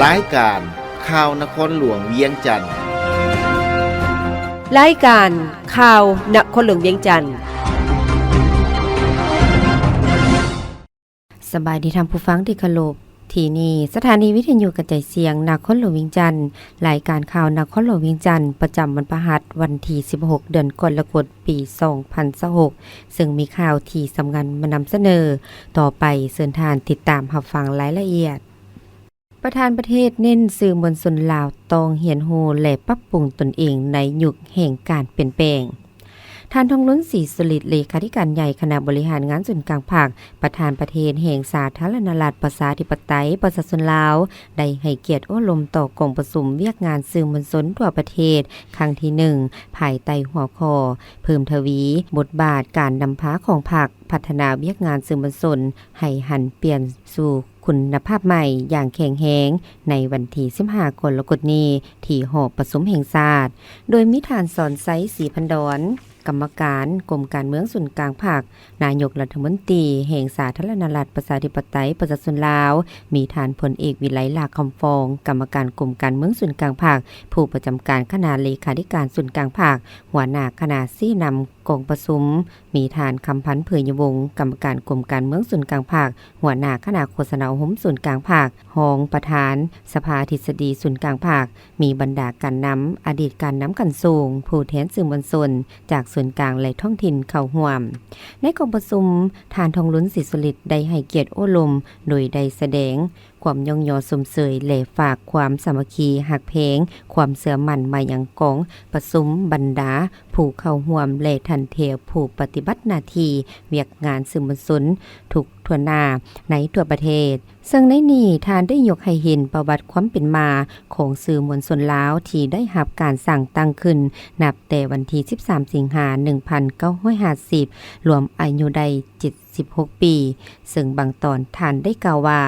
ລາຍການຂ່າວນະຄອນຫຼວງວຽງຈັນ. ລາຍການຂ່າວນະຄອນຫຼວງວຽງຈັນ. ສະບາຍດີທ່ານຜູ້ຟັງທີ່ເຄົາລົບ. ທີ່ນີ້ສະຖານີວິທະຍຸກະຈາຍສຽງນະຄອນຫຼວງວຽງຈັນ. ລາຍການຂ່າວນະຄອນຫຼວງວຽງຈັນ ປະຈຳວັນພະຫັດ ວັນທີສິບຫົກ ເດືອນກໍລະກົດ ປີສອງພັນຊາວຫົກ ເຊິ່ງມີຂ່າວທີ່ສຳຄັນມານຳສະເໜີ. ຕໍ່ໄປເຊີນທ່ານຕິດຕາມຮັບຟັງລາຍລະອຽດ. ປະທານປະເທດເນັ້ນສື່ມວນຊົນລາວຕ້ອງຮຽນຮູ້ ແລະ ປັບປຸງຕົນເອງໃນຍຸກແຫ່ງການປ່ຽນແປງ. ທ່ານ ທອງລຸນ ສີສຸລິດ ເລຂາທິການໃຫຍ່ຄະນະບໍລິຫານງານສູນກາງພັກ, ປະທານປະເທດແຫ່ງສາທາລະນະລັດ ປະຊາທິປະໄຕ ປະຊາຊົນລາວ ໄດ້ໃຫ້ກຽດໂອ້ລົມຕໍ່ກອງປະຊຸມວຽກງານສື່ມວນຊົນທົ່ວປະເທດຄັ້ງທີໜຶ່ງ ພາຍໃຕ້ຫົວຂໍ້ ເພີ່ມທະວີບົດບາດການນຳພາຂອງພັກ, ພັດທະນາວຽກງານສື່ມວນຊົນໃຫ້ຫັນປ່ຽນສູ່ຄຸນນະພາບໃໝ່ຢ່າງແຂງແຮງ ໃນວັນທີສິບຫ້າ ກໍລະກົດນີ້ ທີ່ຫໍປະຊຸມແຫ່ງຊາດ, ໂດຍມີທ່ານ ສອນໄຊ ສີພັນດອນ ກຳມະການກົມການເມືອງສູນກາງພັກ, ນາຍົກລັດຖະມົນຕີແຫ່ງສາທາລະນະລັດ ປະຊາທິປະໄຕ ປະຊາຊົນລາວ, ມີທ່ານ ພົນເອກ ວິໄລ ຫຼ້າຄຳຟອງ ກຳມະການກົມການເມືອງສູນກາງພັກ, ຜູ້ປະຈຳການຄະນະເລຂາທິການສູນກາງພັກ, ຫົວໜ້າຄະນະຊີ້ນຳກອງປະຊຸມ, ມີທ່ານ ຄຳພັນ ເຜີຍຍະວົງ ກຳມະການກົມການເມືອງສູນກາງພັກ, ຫົວໜ້າຄະນະໂຄສະນາອົບຮົມສູນກາງພັກ, ຮອງປະທານສະພາທິດສະດີສູນກາງພັກ, ມີບັນດາການນຳ, ອະດີດການນຳຂັ້ນສູງ, ຜູ້ແທນສື່ມວນຊົນຈາກສູນກາງ ແລະ ທ້ອງຖິ່ນເຂົ້າຮ່ວມ. ໃນກອງປະຊຸມ, ທ່ານ ທອງລຸນ ສີສຸລິດ ໄດ້ໃຫ້ກຽດໂອ້ລົມ ໂດຍໄດ້ສະແດງຄວາມຍ້ອງຍໍຊົມເຊີຍ ແລະ ຝາກຄວາມສາມັກຄີຮັກແພງ, ຄວາມເຊື່ອໝັ້ນມາຍັງກອງປະຊຸມບັນດາຜູ້ເຂົ້າຮ່ວມ ແລະ ທ່ານແຖວຜູ້ປະຕິບັດໜ້າທີ່ວຽກງານສື່ມວນຊົນທຸກທົ່ວໜ້າໃນທົ່ວປະເທດ. ເຊິ່ງໃນນີ້ທ່ານໄດ້ຍົກໃຫ້ເຫັນປະຫວັດຄວາມເປັນມາຂອງສື່ມວນຊົນລາວທີ່ໄດ້ຮັບການສ້າງຕັ້ງຂຶ້ນນັບແຕ່ວັນທີສິບສາມ ສິງຫາ ໜຶ່ງພັນເກົ້າຮ້ອຍຫ້າສິບ ລວມອາຍຸໄດ້ເຈັດສິບຫົກປີ, ເຊິ່ງບາງຕອນທ່ານໄດ້ກ່າວວ່າ.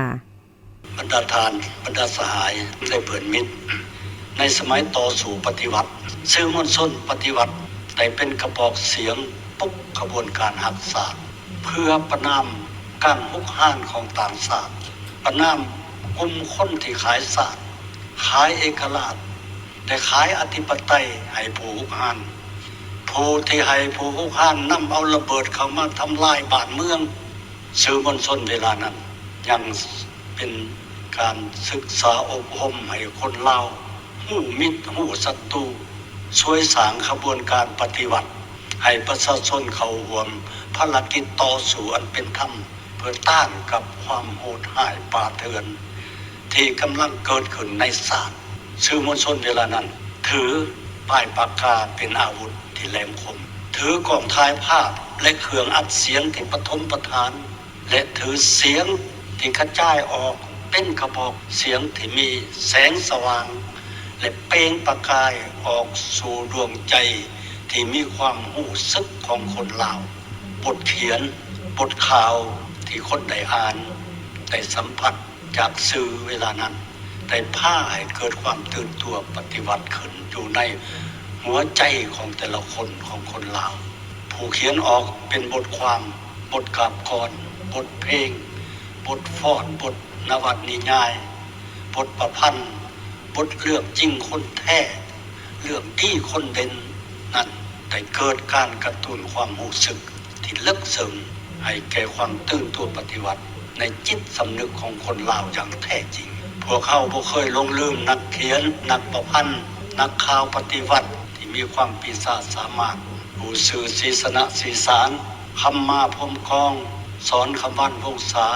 ບັນດາທ່ານ, ບັນດາສະຫາຍ ແລະ ເພື່ອນມິດ, ໃນສະໄໝຕໍ່ສູ້ປະຕິວັດ, ສື່ມວນຊົນປະຕິວັດໄດ້ເປັນກະບອກສຽງ ປຸກຂະບວນການຮັກຊາດ ເພື່ອປະນາມການຮຸກຮານຂອງຕ່າງຊາດ, ປະນາມກຸ່ມຄົນທີ່ຂາຍຊາດ, ຂາຍເອກະລາດ ແລະ ຂາຍອະທິປະໄຕໃຫ້ຜູ້ຮຸກຮານ, ຜູ້ທີ່ໃຫ້ຜູ້ຮຸກຮານນຳເອົາລະເບີດເຂົ້າມາທຳລາຍບ້ານເມືອງ. ສື່ມວນຊົນເວລານັ້ນຍັງເປັນການສຶກສາອົບຮົມໃຫ້ຄົນລາວຮູ້ມິດຮູ້ສັດຕູ, ຊ່ວຍສ້າງຂະບວນການປະຕິວັດ ໃຫ້ປະຊາຊົນເຂົ້າຮ່ວມພາລະກິດຕໍ່ສູ້ອັນເປັນທຳ ເພື່ອຕ້ານກັບຄວາມໂຫດຮ້າຍປ່າເຖື່ອນທີ່ກຳລັງເກີດຂຶ້ນໃນຊາດ. ສື່ມວນຊົນເວລານັ້ນຖືປ້າຍປາກກາເປັນອາວຸດທີ່ແຫຼມຄົມ, ຖືກ້ອງຖ່າຍພາບ ແລະ ເຄື່ອງອັດສຽງທີ່ປະຖົມປະທານ ແລະ ຖືສຽງທີ່ກະຈາຍອອກເປັນກະບອກສຽງທີ່ມີແສງສະຫວ່າງ ແລະ ເປັ່ງປະກາຍອອກສູ່ດວງໃຈທີ່ມີຄວາມຮູ້ສຶກຂອງຄົນລາວ. ບົດຂຽນ, ບົດຂ່າວທີ່ຄົນໄດ້ອ່ານ, ໄດ້ສຳຜັດຈາກສື່ເວລານັ້ນ ໄດ້ພາໃຫ້ເກີດຄວາມຕື່ນຕົວປະຕິວັດຂຶ້ນຢູ່ໃນຫົວໃຈຂອງແຕ່ລະຄົນຂອງຄົນລາວ. ຜູ້ຂຽນອອກເປັນບົດຄວາມ, ບົດກາບກອນ, ບົດເພງ, ບົດຟ້ອນ, ບົດນະວັດນິຍາຍ, ບົດປະພັນ, ບົດເລື່ອງຈິງຄົນແທ້, ເລື່ອງດີຄົນເດັ່ນນັ້ນ ໄດ້ເກີດການກະຕຸ້ນຄວາມຮູ້ສຶກທີ່ເລິກເຊິ່ງໃຫ້ແກ່ຄວາມຕື່ນຕົວປະຕິວັດໃນຈິດສຳນຶກຂອງຄົນລາວຢ່າງແທ້ຈິງ. ພວກເຮົາບໍ່ເຄີຍຫຼົງລືມນັກຂຽນ, ນັກປະພັນ, ນັກຂ່າວປະຕິວັດທີ່ມີຄວາມປີຊາສາມາດ ຮູ້ຊື່ ສີຊະນະ ສີສານ, ຄຳມາ ພົມກອງ, ສອນ ຄຳວັນ ວົງສາ,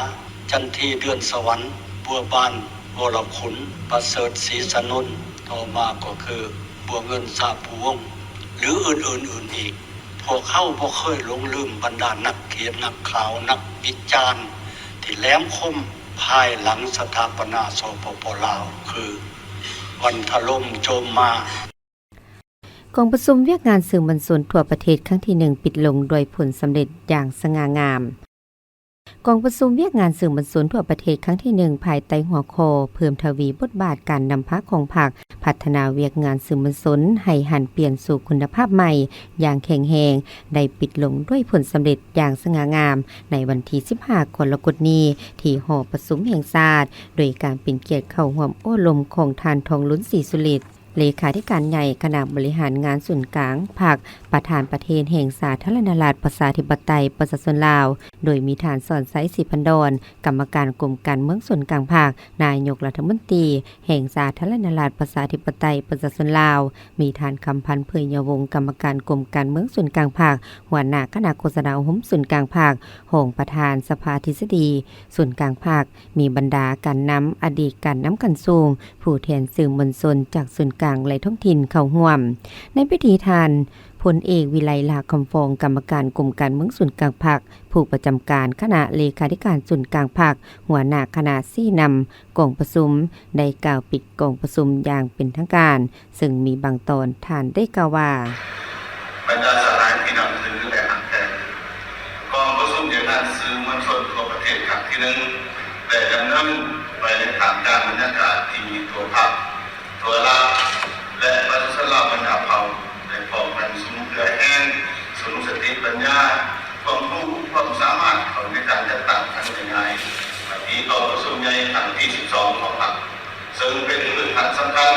ຈັນທີ ເດືອນສະຫວັນ, ບົວບານ ວໍລະຄຸນ, ປະເສີດ ສີສະໜົນ, ຕໍ່ມາກໍຄື ບົວເງິນ ສະພູວົງ ຫຼື ອື່ນໆອີກ. ພວກເຮົາບໍ່ເຄີຍຫຼົງລືມບັນດານັກຂຽນ, ນັກຂ່າວ, ນັກວິຈານທີ່ແຫຼມຄົມພາຍຫຼັງສະຖາປະນາ ສປປ ລາວ ຄື ວັນທະລົມ ໂຈມມາ. ກອງປະຊຸມວຽກງານສື່ມວນຊົນທົ່ວປະເທດຄັ້ງທີໜຶ່ງ ປິດລົງດ້ວຍຜົນສຳເລັດຢ່າງສະຫງ່າງາມ. ເ ກອງປະຊຸມວຽກງານສື່ມວນຊົນທົ່ວປະເທດຄັ້ງທີໜຶ່ງ ພາຍໃຕ້ຫົວຂໍ້ ເພີ່ມທະວີບົດບາດການນຳພາຂອງພັກ ພັດທະນາວຽກງານສື່ມວນຊົນໃຫ້ຫັນປ່ຽນສູ່ຄຸນນະພາບໃໝ່ຢ່າງແຂງແຮງ ໄດ້ປິດລົງດ້ວຍຜົນສຳເລັດຢ່າງສະຫງ່າງາມ ໃນວັນທີສິບຫ້າ ກໍລະກົດນີ້ ທີ່ຫໍປະຊຸມແຫ່ງຊາດ ໂດຍການເປັນກຽດເຂົ້າຮ່ວມໂອ້ລົມຂອງທ່ານ ທອງລຸນ ສີສຸລິດ ເລຂາທິການໃຫຍ່ຄະນະບໍລິຫານງານສູນກາງພັກ ປະທານປະເທດແຫ່ງສາທາລະນະລັດ ປະຊາທິປະໄຕ ປະຊາຊົນລາວ, ໂດຍມີທ່ານ ສອນໄຊ ສີພັນດອນ ກຳມະການກົມການເມືອງສູນກາງພັກ, ນາຍົກລັດຖະມົນຕີແຫ່ງສາທາລະນະລັດ ປະຊາທິປະໄຕ ປະຊາຊົນລາວ, ມີທ່ານ ຄຳພັນ ເຜີຍຍາວົງ ກຳມະການກົມການເມືອງສູນກາງພັກ, ຫົວໜ້າຄະນະໂຄສະນາອົບຮົມສູນກາງພັກ, ຮອງປະທານສະພາທິດສະດີສູນກາງພັກ, ມີບັນດາການນຳ, ອະດີດການນຳຂັ້ນສູງ, ຜູ້ແທນສື່ມວນຊົນຈາກສູນກາງ ແລະ ທ້ອງຖິ່ນເຂົ້າຮ່ວມ. ໃນພິທີ ທ່ານ ພົນເອກ ວິໄລ ຫຼ້າຄຳຟອງ ກຳມະການກົມການເມືອງສູນກາງພັກ, ຜູ້ປະຈຳການຄະນະເລຂາທິການສູນກາງພັກ, ຫົວໜ້າຄະນະຊີ້ນຳກອງປະຊຸມ ໄດ້ກ່າວປິດກອງປະຊຸມຢ່າງເປັນທາງການ, ເຊິ່ງມີບາງຕອນທ່ານໄດ້ກ່າວວ່າ: ບັນດາສະຫາຍທີ່ນັບຖື ແລະ ຮັກແພງ, ກອງປະຊຸມວຽກງານສື່ມວນຊົນທົ່ວປະເທດຄັ້ງທີໜຶ່ງ ໄດ້ດຳເນີນໄປໃນທ່າມກາງບັນຍາກາດທີ່ທົ່ວພັກ, ທົ່ວລັດ ແລະ ປະຊາຊົນລາວບັນດາເຜົ່າ ໄດ້ພ້ອມກັນສຸມເຫື່ອແຮງ, ສຸມສະຕິປັນຍາ, ຄວາມຮູ້, ຄວາມສາມາດເຂົ້າໃນການຈັດຕັ້ງຂັ້ນຂະຫຍາຍມະຕິກອງປະຊຸມໃຫຍ່ຄັ້ງທີສິບສອງຂອງພັກ, ເຊິ່ງເປັນພື້ນຖານສຳຄັນ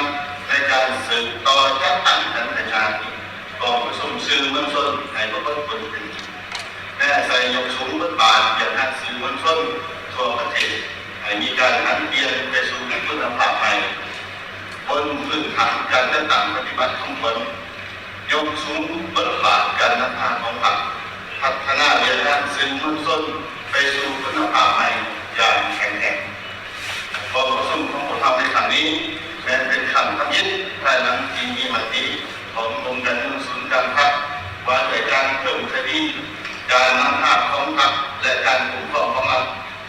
ໃນການສືບຕໍ່ຈັດຕັ້ງຂັ້ນຂະຫຍາຍກອງປະຊຸມສື່ມວນຊົນໃຫ້ປາກົດຜົນເປັນຈິງ. ແລະ ໃສ່ຍົກສູງບົດບາດວຽກງານສື່ມວນຊົນທົ່ວປະເທດ ໃຫ້ມີການຫັນປ່ຽນໄປສູ່ຄຸນນະພາບໃໝ່ ບົນພື້ນຖານການຈັດຕັ້ງປະຕິບັດຂອງຕົນ, ຍົກສູງບົດບາດການນຳພາຂອງພັກ, ພັດທະນາວຽກງານສື່ມວນຊົນໄປສູ່ຄຸນນະພາບໃໝ່ຢ່າງແຂງແຮງ. ກອງປະຊຸມຂອງພວກເຮົາໃນຄັ້ງນີ້ ແມ່ນເປັນຄັ້ງທຳອິດ ພາຍຫຼັງທີ່ມີມະຕິຂອງອົງການເມືອງສູນກາງພັກ ວ່າດ້ວຍການເພີ່ມທະວີການນຳພາຂອງພັກ ແລະ ການຄຸ້ມຄອງຂອງລັດ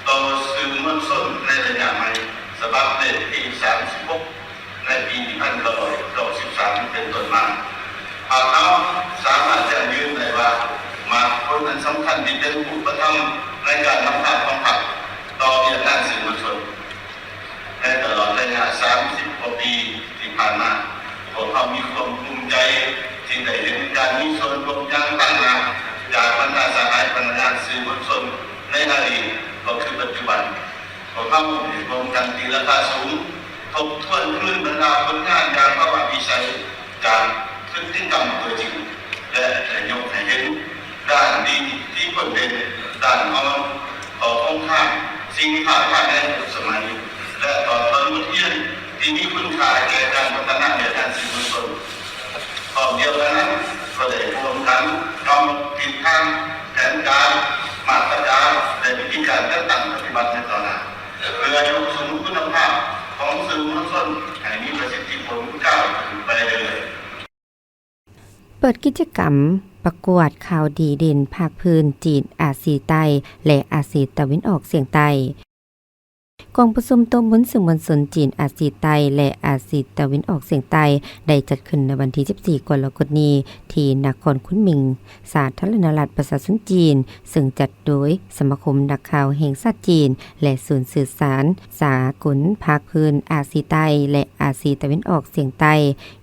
ຕໍ່ສື່ມວນຊົນໃນໄລຍະໃໝ່ ສະບັບເລກທີສາມສິບຫົກ ໃນປີໜຶ່ງພັນເກົ້າຮ້ອຍເກົ້າສິບສາມເປັນຕົ້ນມາ. ພວກເຮົາສາມາດຢັ້ງຢືນໄດ້ວ່າ ໝາກຜົນອັນສຳຄັນທີ່ເປັນຮູບປະທຳໃນການນຳພາຂອງພັກຕໍ່ວຽກງານສື່ມວນຊົນ ໃນຕະຫຼອດໄລຍະສາມສິບກວ່າປີທີ່ຜ່ານມາ, ພວກເຮົາມີຄວາມພູມໃຈທີ່ໄດ້ເຫັນການມີສ່ວນຮ່ວມຢ່າງຕັ້ງໜ້າຈາກບັນດາສະຫາຍພະນັກງານສື່ມວນຊົນໃນອະດີດ ກໍຄືປັດຈຸບັນ. ພວກເຮົາໄດ້ຮ່ວມກັນຕີລາຄາສູງ, ທົບທວນຄືນບັນດາຜົນງານຢ່າງພາວະວິໄສ ຈາກພຶດຕິກຳຕົວຈິງ ແລະ ໄດ້ຍົກໃຫ້ເຫັນດ້ານດີທີ່ໂດດເດັ່ນ, ດ້ານອ່ອນ, ຂໍ້ຄົງຄ້າງ, ສິ່ງທ້າທາຍໃນທຸກສະໄໝ ແລະ ຖອດຖອນບົດຮຽນທີ່ມີຄຸນຄ່າແກ່ການພັດທະນາວຽກງານສື່ມວນຊົນ. ພ້ອມດຽວກັນນັ້ນ ກໍໄດ້ຮ່ວມກັນກຳນົດທິດທາງ, ແຜນການ, ມາດຕະການ ແລະ ວິທີການຈັດຕັ້ງປະຕິບັດໃນຕໍ່ໜ້າ ເພື່ອຍົກສູງຄຸນນະພາບຂອງສື່ມວນຊົນໃຫ້ມີປະສິດທິຜົນກ້າວຂຶ້ນໄປເລື້ອຍໆ. ເປີດກິດຈະກຳປະກວດຂ່າວດີເດັ່ນພາກພື້ນຈີນອາຊີໃຕ້ ແລະ ອາຊີຕາເວັນອອກສຽງໃຕ້. ກອງປະຊຸມໂຕະບຸນສື່ມວນຊົນຈີນອາຊີໃຕ້ ແລະ ອາຊີຕາເວັນອອກສຽງໃຕ້ ໄດ້ຈັດຂຶ້ນໃນວັນທີສິບສີ່ ກໍລະກົດນີ້ ທີ່ນະຄອນຄຸນໝິງ, ສາທາລະນະລັດປະຊາຊົນຈີນ, ເຊິ່ງຈັດໂດຍສະມາຄົມນັກຂ່າວແຫ່ງຊາດຈີນ ແລະ ສູນສື່ສານສາກົນພາກພື້ນອາຊີໃຕ້ ແລະ ອາຊີຕາເວັນອອກສຽງໃຕ້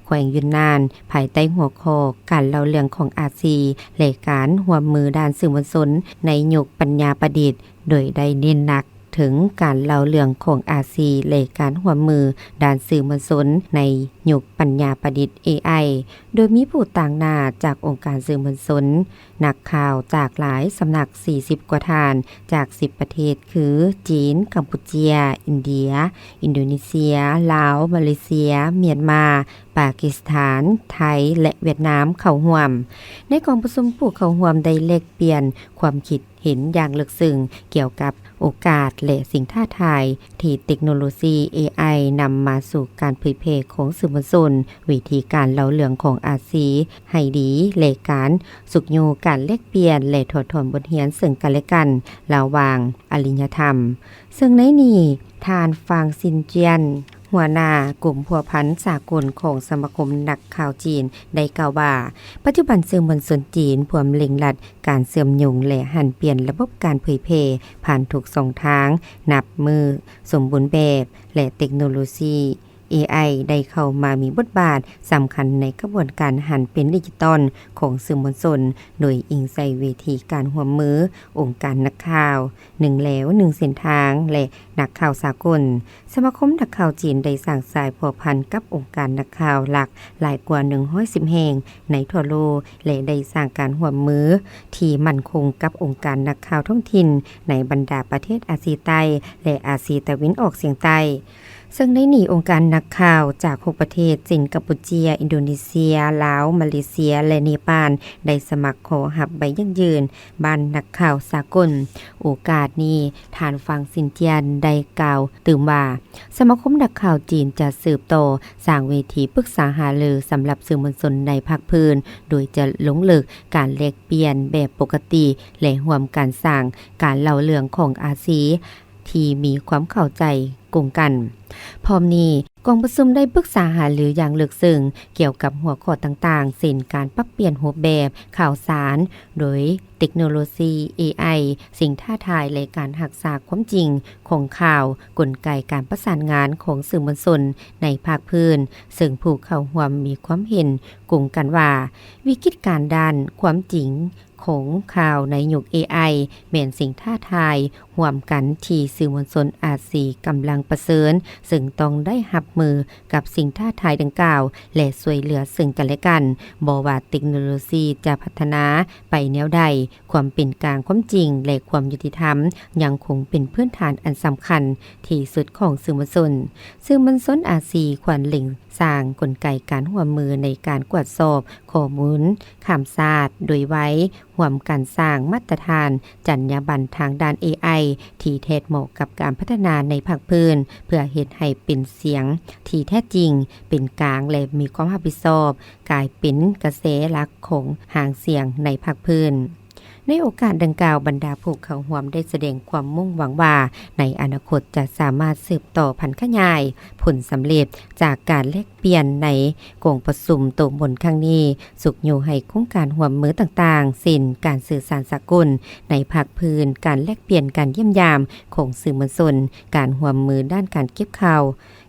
ແຂວງຢຸນນານ ພາຍໃຕ້ຫົວຂໍ້ ການເລົ່າເລື່ອງຂອງອາຊີ ແລະ ການຮ່ວມມືດ້ານສື່ມວນຊົນໃນຍຸກປັນຍາປະດິດ, ໂດຍໄດ້ເນັ້ນໜັກເຖິງການເລົ່າເລື່ອງຂອງອາຊີ ແລະ ການຮ່ວມມືດ້ານສື່ມວນຊົນໃນຍຸກປັນຍາປະດິດ ເອໄອ ໂດຍມີຜູ້ຕາງໜ້າຈາກອົງການສື່ມວນຊົນ, ນັກຂ່າວຈາກຫຼາຍສຳນັກ ສີ່ສິບກວ່າທ່ານ ຈາກສິບປະເທດ ຄື ຈີນ, ກຳປູເຈຍ, ອິນເດຍ, ອິນໂດເນເຊຍ, ລາວ, ມາເລເຊຍ, ມຽນມາ, ປາກິສຖານ, ໄທ ແລະ ຫວຽດນາມ ເຂົ້າຮ່ວມ. ໃນກອງປະຊຸມ, ຜູ້ເຂົ້າຮ່ວມໄດ້ແລກປ່ຽນຄວາມຄິດເຫັນຢ່າງເລິກເຊິ່ງກ່ຽວກັບໂອກາດ ແລະ ສິ່ງທ້າທາຍທີ່ເຕັກໂນໂລຊີ ເອໄອ ນຳມາສູ່ການເຜີຍແຜ່ຂອງສື່ມວນຊົນ, ວິທີການເລົ່າເລື່ອງຂອງອາຊີໃຫ້ດີ ແລະ ການຊຸກຍູ້ການແລກປ່ຽນ ແລະ ຖອດຖອນບົດຮຽນເຊິ່ງກັນ ແລະ ກັນ ລະຫວ່າງອາລິຍະທຳ. ເຊິ່ງໃນນີ້ ທ່ານ ຟາງ ຊິນຈຽນ, ຫົວໜ້າກົມພົວພັນສາກົນຂອງສະມາຄົມນັກຂ່າວຈີນ ໄດ້ກ່າວວ່າ ປັດຈຸບັນສື່ມວນຊົນຈີນພວມເລັ່ງລັດການເຊື່ອມໂຍງ ແລະ ຫັນປ່ຽນລະບົບການເຜີຍແຜ່ຜ່ານທຸກຊ່ອງທາງ ນັບມື້ສົມບູນແບບ ແລະ ເຕັກໂນໂລຊີ ເອໄອ ໄດ້ເຂົ້າມາມີບົດບາດສຳຄັນໃນຂະບວນການຫັນເປັນດິຈິຕອນຂອງສື່ມວນຊົນ, ໂດຍອີງໃສ່ເວທີການຮ່ວມມືອົງການນັກຂ່າວ ໜຶ່ງແລວໜຶ່ງເສັ້ນທາງ ແລະ ນັກຂ່າວສາກົນ. ສະມາຄົມນັກຂ່າວຈີນໄດ້ສ້າງສາຍພົວພັນກັບອົງການນັກຂ່າວຫຼັກຫຼາຍກວ່າໜຶ່ງຮ້ອຍສິບແຫ່ງໃນທົ່ວໂລກ ແລະ ໄດ້ສ້າງການຮ່ວມມືທີ່ໝັ້ນຄົງກັບອົງການນັກຂ່າວທ້ອງຖິ່ນໃນບັນດາປະເທດອາຊີໃຕ້ ແລະ ອາຊີຕາເວັນອອກສຽງໃຕ້. ເຊິ່ງໃນນີ້ອົງການນັກຂ່າວຈາກຫົກປະເທດ ເຊັ່ນ ກຳປູເຈຍ, ອິນໂດເນເຊຍ, ລາວ, ມາເລເຊຍ ແລະ ເນປານ ໄດ້ສະໝັກຂໍຮັບໃບຢັ້ງຢືນບ້ານນັກຂ່າວສາກົນ. ໂອກາດນີ້ ທ່ານ ຟາງຊິນຈຽນ ໄດ້ກ່າວຕື່ມວ່າ ສະມາຄົມນັກຂ່າວຈີນຈະສືບຕໍ່ສ້າງເວທີປຶກສາຫາລືສຳລັບສື່ມວນຊົນໃນພາກພື້ນ, ໂດຍຈະລົງເລິກການແລກປ່ຽນແບບປົກກະຕິ ແລະ ຮ່ວມກັນສ້າງການເລົ່າເລື່ອງຂອງອາຊີ ທີ່ມີຄວາມເຂົ້າໃຈກົງກັນ. ພ້ອມນີ້, ກອງປະຊຸມໄດ້ປຶກສາຫາລືຢ່າງເລິກເຊິ່ງກ່ຽວກັບຫົວຂໍ້ຕ່າງໆ ເຊັ່ນ ການປັບປ່ຽນຮູບແບບຂ່າວສານໂດຍເຕັກໂນໂລຊີ ເອໄອ, ສິ່ງທ້າທາຍ ແລະ ການຮັກສາຄວາມຈິງຂອງຂ່າວ, ກົນໄກການປະສານງານຂອງສື່ມວນຊົນໃນພາກພື້ນ, ເຊິ່ງຜູ້ເຂົ້າຮ່ວມມີຄວາມເຫັນກົງກັນວ່າ ວິກິດການດ້ານຄວາມຈິງ ຂອງຂ່າວໃນຍຸກເອໄອ ແມ່ນສິ່ງທ້າທາຍຮ່ວມກັນທີ່ສື່ມວນຊົນອາຊີກຳລັງປະເຊີນ, ເຊິ່ງຕ້ອງໄດ້ຮັບມືກັບສິ່ງທ້າທາຍດັ່ງກ່າວ ແລະ ຊ່ວຍເຫຼືອເຊິ່ງກັນແລະກັນ. ບໍ່ວ່າເຕັກໂນໂລຊີຈະພັດທະນາໄປແນວໃດ, ຄວາມເປັນກາງ, ຄວາມຈິງ ແລະ ຄວາມຍຸຕິທຳ ຍັງຄົງເປັນພື້ນຖານອັນສຳຄັນທີ່ສຸດຂອງສື່ມວນຊົນ. ສື່ມວນຊົນອາຊີຄວນເລັ່ງສ້າງກົນໄກການຮ່ວມມືໃນການກວດສອບຂໍ້ມູນຂ້າມຊາດໂດຍໄວ, ຮ່ວມກັນສ້າງມາດຕະຖານຈັນຍາບັນທາງດ້ານເອໄອທີ່ແທດເໝາະກັບການພັດທະນາໃນພາກພື້ນ, ເພື່ອເຮັດໃຫ້ເປັນສຽງທີ່ແທ້ຈິງ, ເປັນກາງ ແລະ ມີຄວາມຮັບຜິດຊອບ, ກາຍເປັນກະແສຫຼັກຂອງຫາງສຽງໃນພາກພື້ນ. ໃນໂອກາດດັ່ງກ່າວ, ບັນດາຜູ້ເຂົ້າຮ່ວມໄດ້ສະແດງຄວາມມຸ່ງຫວັງວ່າ ໃນອະນາຄົດຈະສາມາດສືບຕໍ່ຜັນຂະຫຍາຍຜົນສຳເລັດຈາກການແລກປ່ຽນໃນກອງປະຊຸມໂຕບົນຄັ້ງນີ້, ຊຸກຍູ້ໃຫ້ໂຄງການຮ່ວມມືຕ່າງໆ ເຊັ່ນ ການສື່ສານສາກົນໃນພາກພື້ນ, ການແລກປ່ຽນການຢ້ຽມຢາມຂອງສື່ມວນຊົນ, ການຮ່ວມມືດ້ານການເກັບຂ່າວ,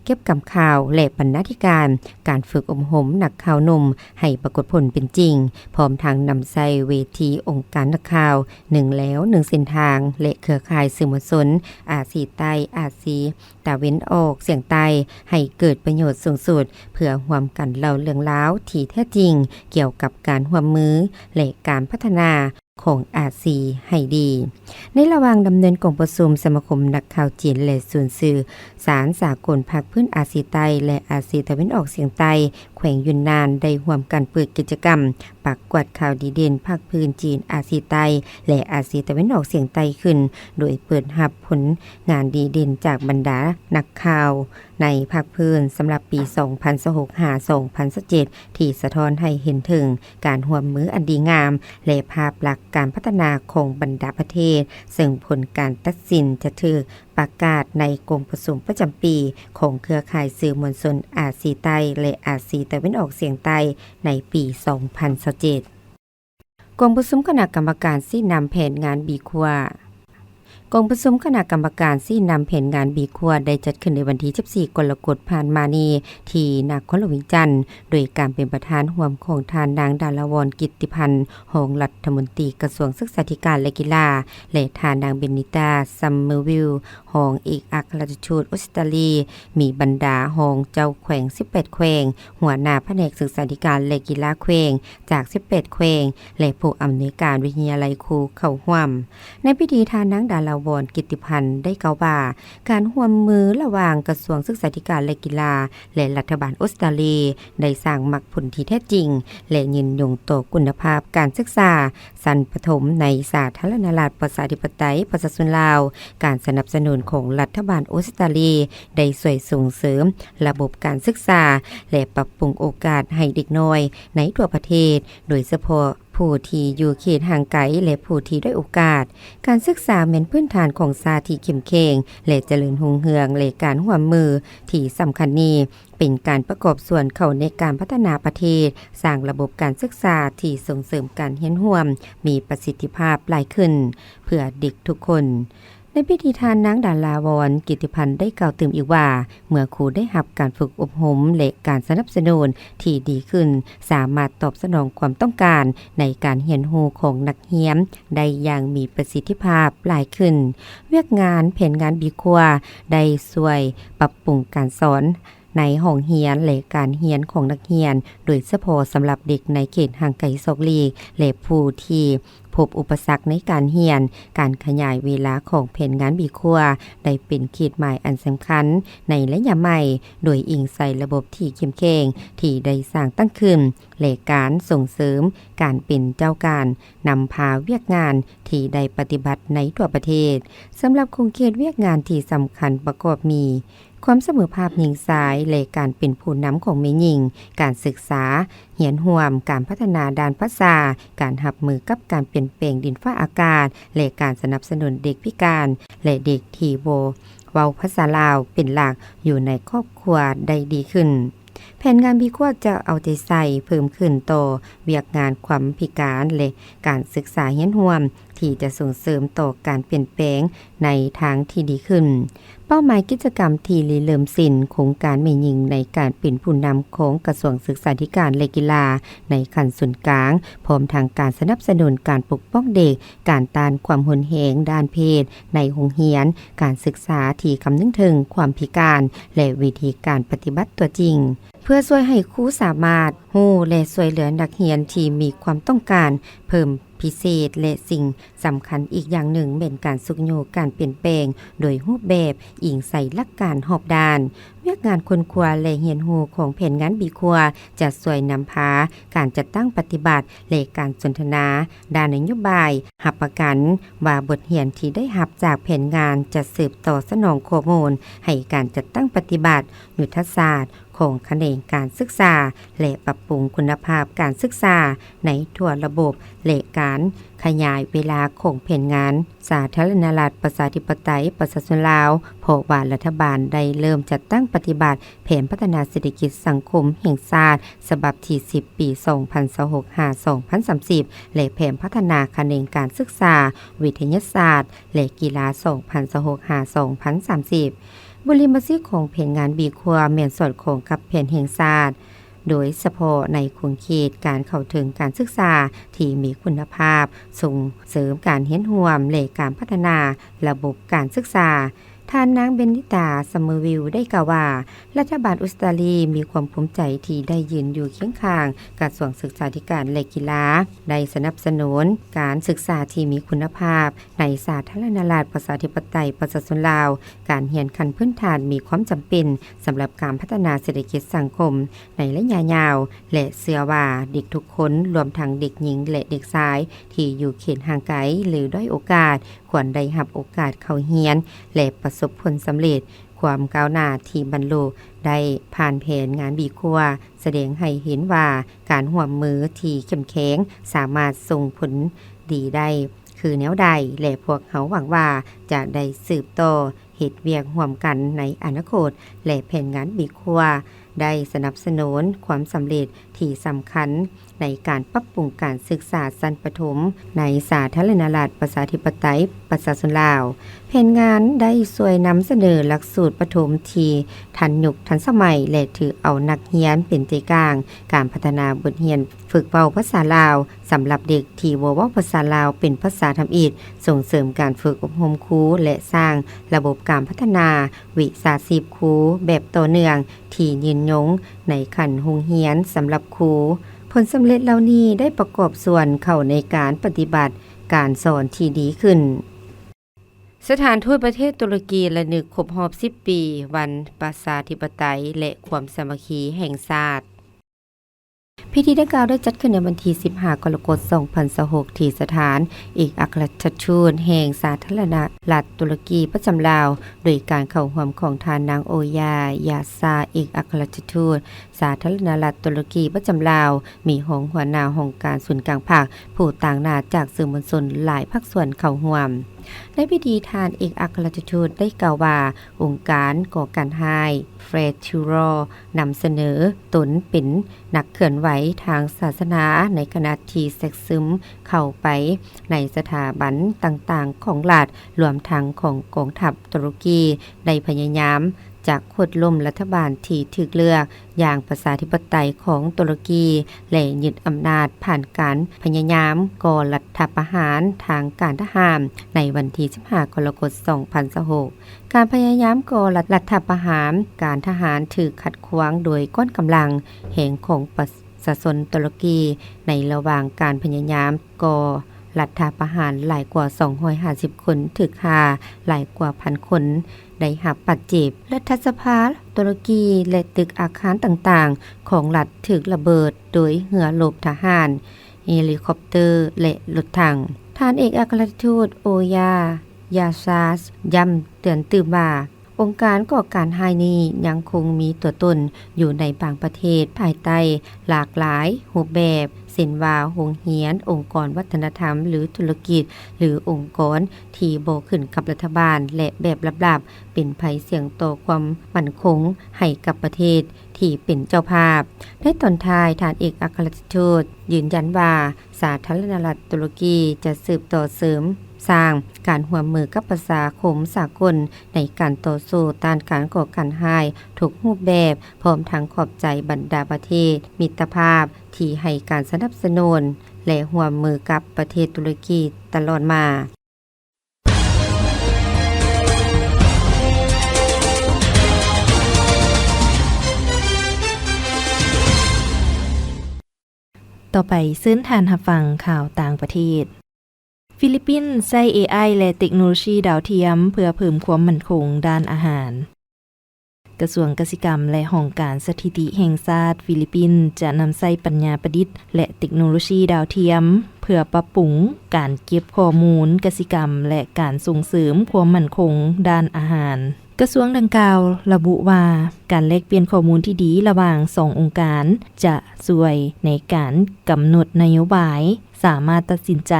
ເກັບກຳຂ່າວ ແລະ ບັນນາທິການ, ການຝຶກອົບຮົມນັກຂ່າວໜຸ່ມໃຫ້ປາກົດຜົນເປັນຈິງ, ພ້ອມທັງນຳໃຊ້ເວທີອົງການນັກຂ່າວ ໜຶ່ງແລວໜຶ່ງເສັ້ນທາງ ແລະ ເຄືອຂ່າຍສື່ມວນຊົນອາຊີໃຕ້, ອາຊີຕາເວັນອອກສຽງໃຕ້ ໃຫ້ເກີດປະໂຫຍດສູງສຸດ, ເພື່ອຮ່ວມກັນເລົ່າເລື່ອງລາວທີ່ແທ້ຈິງກ່ຽວກັບການຮ່ວມມື ແລະ ການພັດທະນາ ຂອງອາຊີໃຫ້ດີ. ໃນລະຫວ່າງດຳເນີນກອງປະຊຸມ, ສະມາຄົມນັກຂ່າວຈີນ ແລະ ສູນສື່ສານສາກົນພາກພື້ນອາຊີໃຕ້ ແລະ ອາຊີຕາເວັນອອກສຽງໃຕ້ ແຂວງຢຸນນານ ໄດ້ຮ່ວມກັນເປີດກິດຈະກຳປະກວດຂ່າວດີເດັ່ນພາກພື້ນຈີນອາຊີໃຕ້ ແລະ ອາຊີຕາເວັນອອກສຽງໃຕ້ຂຶ້ນ, ໂດຍເປີດຮັບຜົນງານດີເດັ່ນຈາກບັນດານັກຂ່າວ ໃນພາກພື້ນສຳລັບປີສອງພັນຊາວຫົກ ຫາ ສອງພັນຊາວເຈັດ ທີ່ສະທ້ອນໃຫ້ເຫັນເຖິງການຮ່ວມມືອັນດີງາມ ແລະ ພາບລັກການພັດທະນາຂອງບັນດາປະເທດ, ເຊິ່ງຜົນການຕັດສິນຈະຖືກປະກາດໃນກອງປະຊຸມປະຈຳປີຂອງເຄືອຂ່າຍສື່ມວນຊົນອາຊີໃຕ້ ແລະ ອາຊີຕາເວັນອອກສຽງໃຕ້ ໃນປີສອງພັນຊາວເຈັດ. ກອງປະຊຸມຄະນະກຳມະການຊີ້ນຳແຜນງານບີຂົວ. ກອງປະຊຸມຄະນະກຳມະການຊີ້ນຳແຜນງານບີຂົວ ໄດ້ຈັດຂຶ້ນໃນວັນທີສິບສີ່ ກໍລະກົດຜ່ານມານີ້ ທີ່ນະຄອນຫຼວງວຽງຈັນ, ໂດຍການເປັນປະທານຮ່ວມຂອງທ່ານນາງ ດາລາວອນ ກິດຕິພັນ ຮອງລັດຖະມົນຕີກະຊວງສຶກສາທິການ ແລະ ກິລາ ແລະ ທ່ານນາງ ເບນິຕາ ຊຳເມີວິລ ຮອງເອກອັກຄະລັດຖະທູດອົດສະຕາລີ, ມີບັນດາຮອງເຈົ້າແຂວງສິບແປດແຂວງ, ຫົວໜ້າພະແນກສຶກສາທິການ ແລະ ກິລາແຂວງຈາກສິບແປດແຂວງ ແລະ ຜູ້ອຳນວຍການວິທະຍາໄລຄູເຂົ້າຮ່ວມ. ໃນພິທີ, ທ່ານນາງ ດາລາວອນ ກິດຕິພັນ ໄດ້ກ່າວວ່າ ການຮ່ວມມືລະຫວ່າງກະຊວງສຶກສາທິການ ແລະ ກິລາ ແລະ ລັດຖະບານອົດສະຕາລີ ໄດ້ສ້າງໝາກຜົນທີ່ແທ້ຈິງ ແລະ ຍືນຍົງຕໍ່ຄຸນນະພາບການສຶກສາ ຊັ້ນປະຖົມໃນສາທາລະນະລັດປະຊາທິປະໄຕປະຊາຊົນລາວ, ການສະໜັບສະໜູນຂອງລັດຖະບານອົດສະຕາລີໄດ້ຊ່ວຍສົ່ງເສີມລະບົບການສຶກສາ ແລະ ປັບປຸງໂອກາດໃຫ້ເດັກນ້ອຍໃນທົ່ວປະເທດ, ໂດຍສະເພາະ ຜູ້ທີ່ຢູ່ເຂດຫ່າງໄກ ແລະ ຜູ້ທີ່ດ້ອຍໂອກາດ. ການສຶກສາແມ່ນພື້ນຖານຂອງຊາດທີ່ເຂັ້ມແຂງ ແລະ ຈະເລີນຮຸ່ງເຮືອງ, ແລະ ການຮ່ວມມືທີ່ສຳຄັນນີ້ ເປັນການປະກອບສ່ວນເຂົ້າໃນການພັດທະນາປະເທດ, ສ້າງລະບົບການສຶກສາທີ່ສົ່ງເສີມການຮຽນຮ່ວມມີປະສິດທິພາບຫຼາຍຂຶ້ນ ເພື່ອເດັກທຸກຄົນ. ໃນພິທີ ທ່ານນາງ ດາລາວອນ ກິດຕິພັນ ໄດ້ກ່າວຕື່ມອີກວ່າ ເມື່ອຄູໄດ້ຮັບການຝຶກອົບຮົມ ແລະ ການສະໜັບສະໜູນທີ່ດີຂຶ້ນ, ສາມາດຕອບສະໜອງຄວາມຕ້ອງການໃນການຮຽນຮູ້ຂອງນັກຮຽນໄດ້ຢ່າງມີປະສິດທິພາບຫຼາຍຂຶ້ນ. ວຽກງານແຜນງານບີຄົວໄດ້ຊ່ວຍປັບປຸງການສອນ ໃນຫ້ອງຮຽນ ແລະ ການຮຽນຂອງນັກຮຽນ, ໂດຍສະເພາະສຳລັບເດັກໃນເຂດຫ່າງໄກສອກຫຼີກ ແລະ ຜູ້ທີ່ພົບອຸປະສັກໃນການຮຽນ. ການຂະຫຍາຍເວລາຂອງແຜນງານບີຄົວໄດ້ເປັນຂີດໝາຍອັນສຳຄັນໃນໄລຍະໃໝ່, ໂດຍອີງໃສ່ລະບົບທີ່ເຂັ້ມແຂງທີ່ໄດ້ສ້າງຕັ້ງຂຶ້ນ ແລະ ການສົ່ງເສີມການເປັນເຈົ້າການນຳພາວຽກງານທີ່ໄດ້ປະຕິບັດໃນທົ່ວປະເທດ. ສຳລັບຂົງເຂດວຽກງານທີ່ສຳຄັນປະກອບມີ ຄວາມສະເໝີພາບຍິງຊາຍ ແລະ ການເປັນຜູ້ນຳຂອງແມ່ຍິງ, ການສຶກສາຮຽນຮ່ວມ, ການພັດທະນາດ້ານພາສາ, ການຮັບມືກັບການປ່ຽນແປງດິນຟ້າອາກາດ ແລະ ການສະໜັບສະໜູນເດັກພິການ ແລະ ເດັກທີ່ບໍ່ເວົ້າພາສາລາວເປັນຫຼັກຢູ່ໃນຄອບຄົວໄດ້ດີຂຶ້ນ. ແຜນງານບີຄົວຈະເອົາໃຈໃສ່ເພີ່ມຂຶ້ນຕໍ່ວຽກງານຄວາມພິການ ແລະ ການສຶກສາຮຽນຮ່ວມ ທີ່ຈະສົ່ງເສີມຕໍ່ການປ່ຽນແປງໃນທາງທີ່ດີຂຶ້ນ. ເປົ້າໝາຍກິດຈະກຳທີ່ລິເລີ່ມສິ້ນ ໂຄງການແມ່ຍິງໃນການເປັນຜູ້ນຳຂອງກະຊວງສຶກສາທິການ ແລະ ກິລາໃນຂັ້ນສູນກາງ, ພ້ອມທັງການສະໜັບສະໜູນການປົກປ້ອງເດັກ, ການຕ້ານຄວາມຮຸນແຮງດ້ານເພດໃນໂຮງຮຽນ, ການສຶກສາທີ່ຄຳນຶງເຖິງຄວາມພິການ ແລະ ວິທີການປະຕິບັດຕົວຈິງ. ເພື່ອຊ່ວຍໃຫ້ຄູສາມາດຮູ້ ແລະ ຊ່ວຍເຫຼືອນັກຮຽນທີ່ມີຄວາມຕ້ອງການເພີ່ມພິເສດ ແລະ ສິ່ງສຳຄັນອີກຢ່າງໜຶ່ງແມ່ນການຊຸກຍູ້ການປ່ຽນແປງໂດຍຮູບແບບອີງໃສ່ຫຼັກການຮອບດ້ານ. ວຽກງານຄົ້ນຄວ້າ ແລະ ຮຽນຮູ້ຂອງແຜນງານບີຄົວຈະຊ່ວຍນຳພາການຈັດຕັ້ງປະຕິບັດ ແລະ ການສົນທະນາດ້ານນະໂຍບາຍ, ຮັບປະກັນວ່າບົດຮຽນທີ່ໄດ້ຮັບຈາກແຜນງານຈະສືບຕໍ່ສະໜອງຂໍ້ມູນໃຫ້ການຈັດຕັ້ງປະຕິບັດ ຍຸດທະສາດ ຂອງຂະແໜງການສຶກສາ ແລະ ປັບປຸງຄຸນນະພາບການສຶກສາໃນທົ່ວລະບົບ ແລະ ການຂະຫຍາຍເວລາຂອງແຜນງານສາທາລະນະລັດ ປະຊາທິປະໄຕ ປະຊາຊົນລາວ, ເພາະວ່າລັດຖະບານໄດ້ເລີ່ມຈັດຕັ້ງປະຕິບັດແຜນພັດທະນາເສດຖະກິດສັງຄົມແຫ່ງຊາດ ສະບັບທີສິບ ປີສອງພັນຊາວຫົກ ຫາ ສອງພັນສາມສິບ ແລະ ແຜນພັດທະນາຂະແໜງການສຶກສາ, ວິທະຍາສາດ ແລະ ກິລາ ສອງພັນຊາວຫົກ ຫາ ສອງພັນສາມສິບ. ບຸລິມະສິດຂອງແຜນງານບີຄົວແມ່ນສອດຄ່ອງກັບແຜນແຫ່ງຊາດ, ໂດຍສະເພາະໃນຂົງເຂດການເຂົ້າເຖິງການສຶກສາທີ່ມີຄຸນນະພາບ, ສົ່ງເສີມການຮຽນຮ່ວມ ແລະ ການພັດທະນາລະບົບການສຶກສາ. ທ່ານນາງ ເບນນິຕາ ຊຳເມີວິວ ໄດ້ກ່າວວ່າ ລັດຖະບານອົດສະຕາລີມີຄວາມພູມໃຈທີ່ໄດ້ຢືນຢູ່ຄຽງຂ້າງກະຊວງສຶກສາທິການ ແລະ ກິລາ, ໄດ້ສະໜັບສະໜູນການສຶກສາທີ່ມີຄຸນນະພາບ ໃນສາທາລະນະລັດ ປະຊາທິປະໄຕ ປະຊາຊົນລາວ, ການຮຽນຂັ້ນພື້ນຖານມີຄວາມຈຳເປັນສຳລັບການພັດທະນາເສດຖະກິດສັງຄົມໃນໄລຍະຍາວ ແລະ ເຊື່ອວ່າເດັກທຸກຄົນ, ລວມທັງເດັກຍິງ ແລະ ເດັກຊາຍ ທີ່ຢູ່ເຂດຫ່າງໄກ ຫຼື ດ້ອຍໂອກາດ, ຄວນໄດ້ຮັບໂອກາດເຂົ້າຮຽນ ແລະ ປະສົບຜົນສຳເລັດ. ຄວາມກ້າວໜ້າທີ່ບັນລຸໄດ້ຜ່ານແຜນງານບີຄົວ ສະແດງໃຫ້ເຫັນວ່າການຮ່ວມມືທີ່ເຂັ້ມແຂງສາມາດສົ່ງຜົນດີໄດ້ຄືແນວໃດ ແລະ ພວກເຮົາຫວັງວ່າຈະໄດ້ສືບຕໍ່ເຮັດວຽກຮ່ວມກັນໃນອະນາຄົດ ແລະ ແຜນງານບີຄົວໄດ້ສະໜັບສະໜູນຄວາມສຳເລັດທີ່ສຳຄັນໃນການປັບປຸງການສຶກສາຊັ້ນປະຖົມໃນສາທາລະນະລັດ ປະຊາທິປະໄຕ ປະຊາຊົນລາວ. ແຜນງານໄດ້ຊ່ວຍນຳສະເໜີຫຼັກສູດປະຖົມທີ່ທັນຍຸກທັນສະໄໝ ແລະ ຖືເອົານັກຮຽນເປັນໃຈກາງ, ການພັດທະນາບົດຮຽນຝຶກເວົ້າພາສາລາວສຳລັບເດັກທີ່ບໍ່ເວົ້າພາສາລາວເປັນພາສາທຳອິດ, ສົ່ງເສີມການຝຶກອົບຮົມຄູ ແລະ ສ້າງລະບົບການພັດທະນາວິຊາຊີບຄູແບບຕໍ່ເນື່ອງທີ່ຍືນຍົງໃນຂັ້ນໂຮງຮຽນສຳລັບຄູ. ຜົນສຳເລັດເຫຼົ່ານີ້ໄດ້ປະກອບສ່ວນເຂົ້າໃນການປະຕິບັດການສອນທີ່ດີຂຶ້ນ. ສະຖານທູດປະເທດຕຸລະກີລະນຶກຄົບຮອບສິບປີວັນປະຊາທິປະໄຕ ແລະ ຄວາມສາມັກຄີແຫ່ງຊາດ. ພິທີດັ່ງກ່າວໄດ້ຈັດຂຶ້ນໃນວັນທີສິບຫ້າ ກໍລະກົດ ສອງພັນຊາວຫົກ ທີ່ສະຖານເອກອັກຄະລັດຖະທູດແຫ່ງສາທາລະນະລັດຕຸລະກີປະຈຳລາວ, ໂດຍການເຂົ້າຮ່ວມຂອງທ່ານນາງ ໂອຢາ ຢາຊາ ເອກອັກຄະລັດຖະທູດສາທາລະນະລັດຕຸລະກີປະຈຳລາວ, ມີຮອງຫົວໜ້າຫ້ອງການສູນກາງພັກ, ຜູ້ຕາງໜ້າຈາກສື່ມວນຊົນຫຼາຍພາກສ່ວນເຂົ້າຮ່ວມ. ໃນພິທີ, ທ່ານເອກອັກຄະລັດຖະທູດໄດ້ກ່າວວ່າ ອົງການກໍ່ການຮ້າຍ Fred Turow ນຳສະເໜີຕົນເປັນນັກເຄື່ອນໄຫວທາງສາສະໜາ, ໃນຂະນະທີ່ແຊກຊຶມເຂົ້າໄປໃນສະຖາບັນຕ່າງໆຂອງລັດ, ລວມທັງຂອງກອງທັບຕຸລະກີ, ໄດ້ພະຍາຍາມຈະໂຄ່ນລົ້ມລັດຖະບານທີ່ຖືກເລືອກຢ່າງປະຊາທິປະໄຕຂອງຕຸລະກີ ແລະ ຍຶດອຳນາດຜ່ານການພະຍາຍາມກໍ່ລັດຖະປະຫານທາງການທະຫານໃນວັນທີສິບຫ້າ ກໍລະກົດ ສອງພັນຊາວຫົກ. ການພະຍາຍາມກໍ່ລັດຖະປະຫານການທະຫານຖືກຂັດຂວາງໂດຍກ້ອນກຳລັງແຮງຂອງປະຊາຊົນຕຸລະກີ ໃນລະຫວ່າງການພະຍາຍາມກໍ່ລັດຖະປະຫານ, ຫຼາຍກວ່າສອງຮ້ອຍຫ້າສິບຄົນຖືກຂ້າ, ຫຼາຍກວ່າພັນຄົນໄດ້ຮັບບາດເຈັບ. ລັດຖະສະພາຕຸລະກີ ແລະ ຕຶກອາຄານຕ່າງໆຂອງລັດຖືກລະເບີດໂດຍເຮືອລົບທະຫານ, ເຮລິຄອບເຕີ ແລະ ລົດຖັງ. ທ່ານເອກອັກຄະລັດຖະທູດ ໂອຢາ ຢາຊາສ ຢ້ຳເຕືອນຕື່ມວ່າ ອົງການກໍ່ການຮ້າຍນີ້ຍັງຄົງມີຕົວຕົນຢູ່ໃນບາງປະເທດ ພາຍໃຕ້ຫຼາກຫຼາຍຮູບແບບ, ເຊັ່ນວ່າ ໂຮງຮຽນ, ອົງກອນວັດທະນະທຳ ຫຼື ທຸລະກິດ ຫຼື ອົງກອນທີ່ບໍ່ຂຶ້ນກັບລັດຖະບານ ແລະ ແບບລັບໆ ເປັນໄພສ່ຽງຕໍ່ຄວາມໝັ້ນຄົງໃຫ້ກັບປະເທດທີ່ເປັນເຈົ້າພາບ. ໃນຕອນທ້າຍ, ທ່ານເອກອັກຄະລັດຖະທູດຢືນຢັນວ່າ ສາທາລະນະລັດຕຸລະກີຈະສືບຕໍ່ເສີມສ້າງການຮ່ວມມືກັບປະຊາຄົມສາກົນໃນການຕໍ່ສູ້ຕ້ານການກໍ່ການຮ້າຍທຸກຮູບແບບ, ພ້ອມທັງຂອບໃຈບັນດາປະເທດມິດຕະພາບທີ່ໃຫ້ການສະໜັບສະໜູນ ແລະ ຮ່ວມມືກັບປະເທດຕຸລະກີຕະຫຼອດມາ. ຕໍ່ໄປເຊີນທ່ານຮັບຟັງຂ່າວຕ່າງປະເທດ. ຟີລິບປິນໃຊ້ເອໄອ ແລະ ເຕັກໂນໂລຊີດາວທຽມເພື່ອເພີ່ມຄວາມໝັ້ນຄົງດ້ານອາຫານ. ກະຊວງກະສິກຳ ແລະ ຫ້ອງການສະຖິຕິແຫ່ງຊາດຟີລິບປິນ ຈະນຳໃຊ້ປັນຍາປະດິດ ແລະ ເຕັກໂນໂລຊີດາວທຽມ ເພື່ອປັບປຸງການເກັບຂໍ້ມູນກະສິກຳ ແລະ ການສົ່ງເສີມຄວາມໝັ້ນຄົງດ້ານອາຫານ. ກະຊວງດັ່ງກ່າວລະບຸວ່າ ການແລກປ່ຽນຂໍ້ມູນທີ່ດີລະຫວ່າງສອງອົງການ ຈະຊ່ວຍໃນການກຳນົດນະໂຍບາຍ, ສາມາດຕັດສິນໃຈ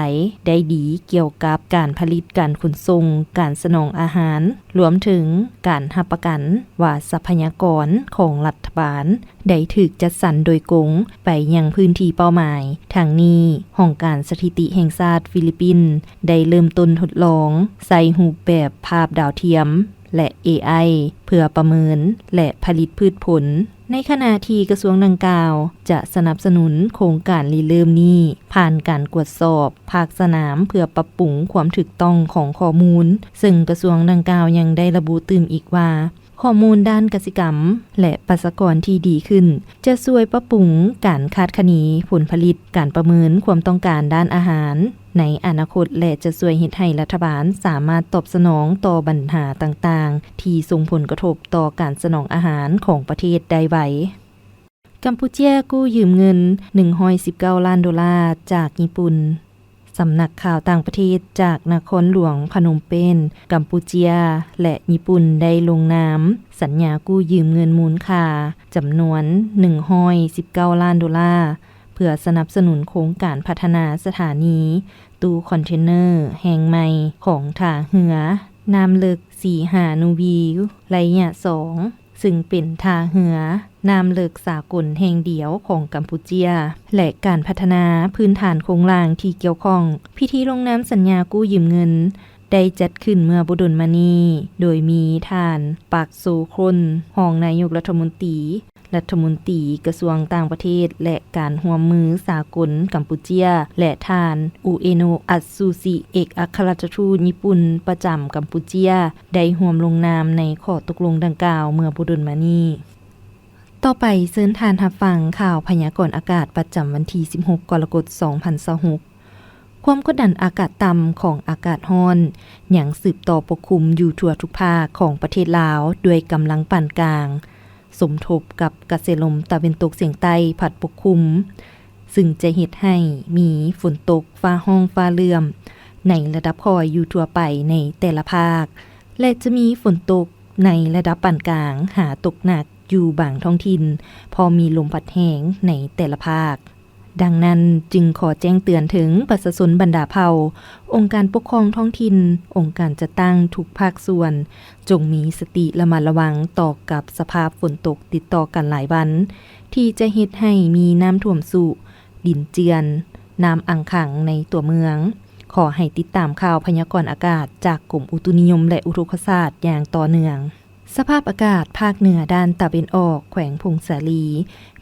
ໄດ້ດີກ່ຽວກັບການຜະລິດ, ການຂົນສົ່ງ, ການສະໜອງອາຫານ, ລວມເຖິງການຮັບປະກັນວ່າຊັບພະຍາກອນຂອງລັດຖະບານໄດ້ຖືກຈັດສັນໂດຍກົງໄປຍັງພື້ນທີ່ເປົ້າໝາຍ. ທັງນີ້, ຫ້ອງການສະຖິຕິແຫ່ງຊາດຟີລິບປິນໄດ້ເລີ່ມຕົ້ນທົດລອງໃຊ້ຮູບແບບພາບດາວທຽມ ແລະ ເອໄອ ເພື່ອປະເມີນ ແລະ ຜະລິດພືດຜົນ, ໃນຂະນະທີ່ກະຊວງດັ່ງກ່າວຈະສະໜັບສະໜູນໂຄງການລິເລີ່ມນີ້ ຜ່ານການກວດສອບພາກສະໜາມເພື່ອປັບປຸງຄວາມຖືກຕ້ອງຂອງຂໍ້ມູນ, ເຊິ່ງກະຊວງດັ່ງກ່າວຍັງໄດ້ລະບຸຕື່ມອີກວ່າ ຂໍ້ມູນດ້ານກະສິກຳ ແລະ ປະຊາກອນທີ່ດີຂຶ້ນ ຈະຊ່ວຍປັບປຸງການຄາດຄະເນຜົນຜະລິດ, ການປະເມີນຄວາມຕ້ອງການດ້ານອາຫານໃນອະນາຄົດ ແລະ ຈະຊ່ວຍເຮັດໃຫ້ລັດຖະບານສາມາດຕອບສະໜອງຕໍ່ບັນຫາຕ່າງໆ ທີ່ສົ່ງຜົນກະທົບຕໍ່ການສະໜອງອາຫານຂອງປະເທດໄດ້ໄວ. ກຳປູເຈຍກູ້ຢືມເງິນໜຶ່ງຮ້ອຍສິບເກົ້າລ້ານໂດລາຈາກຍີ່ປຸ່ນ. ສຳນັກຂ່າວຕ່າງປະເທດຈາກນະຄອນຫຼວງພະນົມເປນ, ກຳປູເຈຍ ແລະ ຍີ່ປຸ່ນໄດ້ລົງນາມສັນຍາກູ້ຢືມເງິນມູນຄ່າຈຳນວນໜຶ່ງຮ້ອຍສິບເກົ້າລ້ານໂດລາ ເພື່ອສະໜັບສະໜູນໂຄງການພັດທະນາສະຖານີຕູ້ຄອນເທນເນີແຫ່ງໃໝ່ຂອງທ່າເຮືອນ້ຳເລິກສີຫານຸວີໄລຍະສອງ ຊຶ່ງເປັນທ່າເຮືອນ້ຳເລິກສາກົນແຫ່ງດຽວຂອງກຳປູເຈຍ ແລະ ການພັດທະນາພື້ນຖານໂຄງລ່າງທີ່ກ່ຽວຂ້ອງ. ພິທີລົງນາມສັນຍາກູ້ຢືມເງິນໄດ້ຈັດຂຶ້ນເມື່ອບໍ່ດົນມານີ້, ໂດຍມີທ່ານ ປາກ ໂຊໂຄນ ຮອງນາຍົກລັດຖະມົນຕີ, ລັດຖະມົນຕີກະຊວງຕ່າງປະເທດ ແລະ ການຮ່ວມມືສາກົນກຳປູເຈຍ ແລະ ທ່ານ ອູເອໂນ ອັດຊູຊິ ເອກອັກຄະລັດຖະທູດຍີ່ປຸ່ນປະຈຳກຳປູເຈຍ ໄດ້ຮ່ວມລົງນາມໃນຂໍ້ຕົກລົງດັ່ງກ່າວເມື່ອບໍ່ດົນມານີ້. ຕໍ່ໄປເຊີນທ່ານຮັບຟັງຂ່າວພະຍາກອນອາກາດປະຈຳວັນທີສິບຫົກ ກໍລະກົດ ສອງພັນຊາວຫົກ. ຄວາມກົດດັນອາກາດຕ່ຳຂອງອາກາດຮ້ອນຍັງສືບຕໍ່ປົກຄຸມຢູ່ທົ່ວທຸກພາກຂອງປະເທດລາວດ້ວຍກຳລັງປານກາງ. ສົມທົບກັບກະແສລົມຕາເວັນຕົກສຽງໃຕ້ພັດປົກຄຸມ, ຊຶ່ງຈະເຮັດໃຫ້ມີຝົນຕົກຟ້າຮ້ອງຟ້າເຫຼື້ອມໃນລະດັບຄ່ອຍຢູ່ທົ່ວໄປໃນແຕ່ລະພາກ ແລະ ຈະມີຝົນຕົກໃນລະດັບປານກາງຫາຕົກໜັກຢູ່ບາງທ້ອງຖິ່ນ, ພ້ອມມີລົມພັດແຮງໃນແຕ່ລະພາກ. ດັ່ງນັ້ນຈຶ່ງຂໍແຈ້ງເຕືອນເຖິງປະຊາຊົນບັນດາເຜົ່າ, ອົງການປົກຄອງທ້ອງຖິ່ນ, ອົງການຈັດຕັ້ງທຸກພາກສ່ວນ, ຈົ່ງມີສະຕິລະມັດລະວັງຕໍ່ກັບສະພາບຝົນຕົກຕິດຕໍ່ກັນຫຼາຍວັນ, ທີ່ຈະເຮັດໃຫ້ມີນ້ຳຖ້ວມຊຸ, ດິນເຈື່ອນ, ນ້ຳອັ່ງຂັງໃນຕົວເມືອງ. ຂໍໃຫ້ຕິດຕາມຂ່າວພະຍາກອນອາກາດຈາກກົມອຸຕຸນິຍົມ ແລະ ອຸທົກກະສາດຢ່າງຕໍ່ເນື່ອງ. ສະພາບອາກາດພາກເໜືອດ້ານຕາເວັນອອກ ແຂວງຜົ້ງສາລີ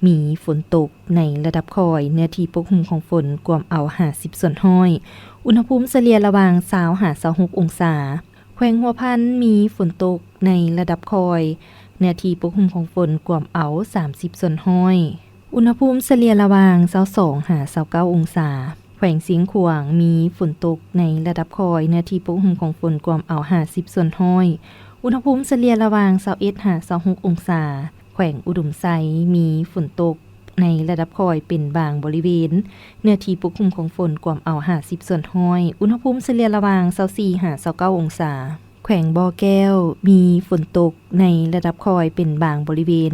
ມີຝົນຕົກໃນລະດັບຄ່ອຍ, ເນື້ອທີ່ປົກຫຸ້ມຂອງຝົນກວມເອົາຫ້າສິບສ່ວນຮ້ອຍ, ອຸນຫະພູມສະເລ່ຍລະຫວ່າງຊາວຫາຊາວຫົກອົງສາ. ແຂວງຫົວພັນ ມີຝົນຕົກໃນລະດັບຄ່ອຍ, ເນື້ອທີ່ປົກຫຸ້ມຂອງຝົນກວມເອົາສາມສິບສ່ວນຮ້ອຍ, ອຸນຫະພູມສະເລ່ຍລະຫວ່າງຊາວສອງຫາຊາວເກົ້າອົງສາ. ແຂວງຊຽງຂວາງ ມີຝົນຕົກໃນລະດັບຄ່ອຍ, ເນື້ອທີ່ປົກຫຸ້ມຂອງຝົນກວມເອົາຫ້າສິບສ່ວນຮ້ອຍ, ອຸນຫະພູມສະເລ່ຍລະຫວ່າງຊາວເອັດຫາຊາວຫົກອົງສາ. ແຂວງອຸດົມໄຊ ມີຝົນຕົກໃນລະດັບຄ່ອຍເປັນບາງບໍລິເວນ, ເນື້ອທີ່ປົກຄຸມຂອງຝົນກວມເອົາຫ້າສິບສ່ວນຮ້ອຍ, ອຸນຫະພູມສະເລ່ຍລະຫວ່າງຊາວສີ່ຫາຊາວເກົ້າອົງສາ. ແຂວງບໍ່ແກ້ວ ມີຝົນຕົກໃນລະດັບຄ່ອຍເປັນບາງບໍລິເວນ,